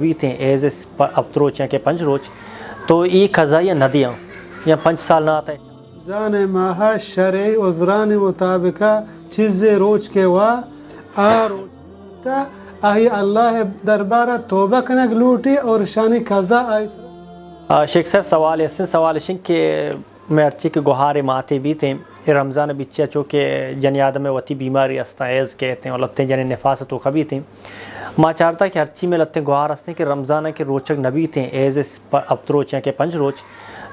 بیتیں، ایز اس پ-، ہپت روچ یا کہ پنچ روچ، تو ای قضا یا نہ دیاں یا پنچ سال نہ آتا۔ رمضان ماہ شرعی عذرانی مطابق چیزے روچ کہ وا آ روچ تا آئی اللہ دربارہ توبہ کنگ لوٹی اور شانی قضا آئی۔ آ، شیخ صاحب، سوال استیں، سوال اشیں کہ مئے ہرچی کہ گوھار ماتے بیتیں، اے رمضان بیچیا چو کہ جنی آدم وتی بیماری استاں، ایز کہتیں، اور لتیں جنی نفاس توکا بیتیں۔ ما چارتا کہ ہرچی مئے لتیں گوھار استیں کہ رمضان کہ روچگ نہ بیتیں، ایز اس پ-، ہپت روچ یا کہ پنچ روچ،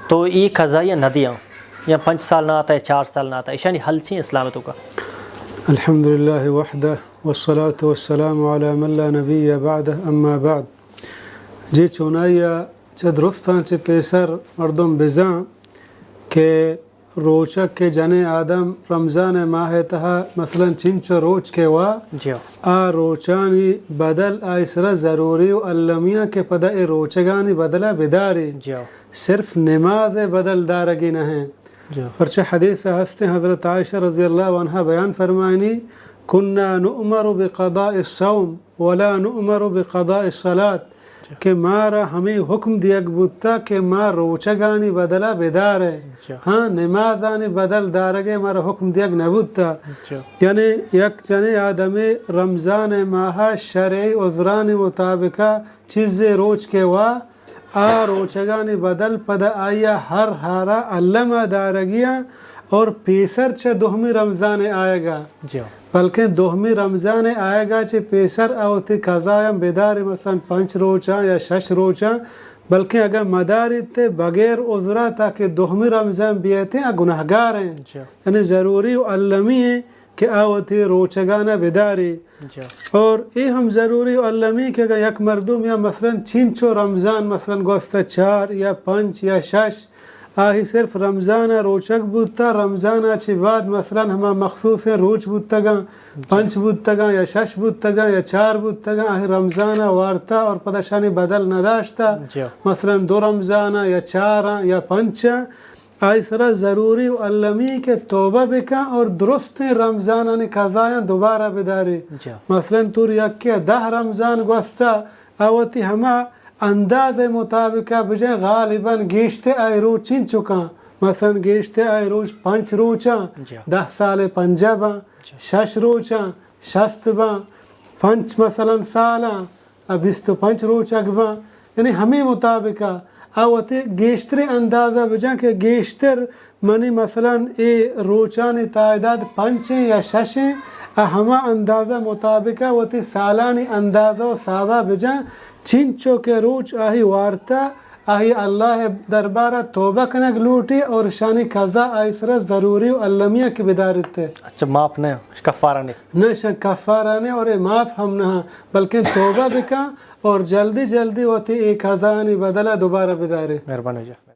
تو ای قضا یا نہ دیاں یا پنچ سال نہ آتا یا چار سال نہ آتا، اشانی حل چی اسلام توکا؟ الحمدللہ وحدہ والصلاة والسلام علی من لا نبی بعدہ، اما بعد۔ جی چونائی چہ درستاں چہ پیسر مردم بزاں کہ روچگ کہ جنیں آدم رمضان ماہ تہا مثلاً چنچو روچ کہ وا، جی۔ آ روچانی بدل آئی سرا ضروری و المیاں کہ پدا اے روچگانی بدلا بداری۔ جی۔ صرف نماز بدل دارگی نہ ہیں۔ جی۔ پرچہ حدیث ہستیں، حضرت عائشہ رضی اللہ عنہا بیان فرمائنی، کنا نؤمر بقضاء الصوم ولا نؤمر بقضاء الصلاة، جی۔ کہ مارا ہمے حکم دیگ بوتا کہ ما روچگانی بدلا بدارے، جی۔ ہاں، نمازانی بدل دارگے مارا حکم دیگ نہ بوتا۔ جی۔ یعنی یک جنے آدمے رمضان ماہ شرعی عذرانی مطابق چیزے روچ کہ وا، آ روچگانی بدل پدا آئی ہر ہارا الما دارگی اور پیسر چہ دومی رمضان آئیگا۔ جی۔ بلکیں دومی رمضان آئیگا چہ پیسر آ وتی قضایاں بدارے، مثلاً پنچ روچاں یا شش روچاں، بلکیں اگاں مداریت بغیر عذرا تاکہ دومی رمضان بیتیں، آ گناہگار ہیں۔ جی۔ یعنی ضروری و المی ہیں کہ آ وتی روچگانا بداری۔ جی۔ اور اے ہم ضروری و المی کہ اگاں یک مردم یا مثلاً چینچو رمضان مثلاً گوستہ چار یا پنچ یا شش، آہی صرف رمضان ء روچگ بوتہ، رمضان ء چہ بعد مثلاً ہما مخصوصیں روچ بوتگاں، جی۔ پنچ بوتگاں یا شش بوتگاں یا چار بوتگاں، آہی رمضان ء وارتہ اور پدا شانی بدل نہ داشتہ۔ جی۔ مثلاً دو رمضان ء یا چار ء یا پنچ ء، آئی سرا ضروری و المی کہ توبہ بکن اور درستیں رمضانانی قضایاں دوبارہ بداری۔ جی۔ مثلاً تو یکے ء دہ رمضان گوستہ، آ وتی ہما انداز ء مطابق ء بجن، غالباً گیشتر آئی روچ چنچکاں، مثلاً گیشتر آئی روچ پنچ روچاں، جی۔ دہ سال ء پنجاہ باں، جی۔ شش روچاں، شست باں، پنچ مثلاً سالاں، ء بیست و پنچ روچ اگ باں، یعنی ہمے مطابق ء آ وتی گیشتریں اندازہ بجن کہ گیشتر منی مثلاً اے روچانی تعداد پنچیں یا ششیں، ء ہما اندازہ مطابق ء وتی سالانی اندازہ و سابا بجن، چینچو کہ روچ آہی وارتہ، آہی اللہ دربارہ توبہ کنگ لوٹی اور شانی قضا آئی سرا ضروری و المیہ کہ بدارتے۔ اچھا، ماپ نہ، کفارہ نے۔ نہ، شان کفارہ نے اور اے ماپ ہم نہ، بلکن توبہ بکن اور جلدی جلدی وتی اے قضانی بدلہ دوبارہ بدارے۔ مہربانی جی۔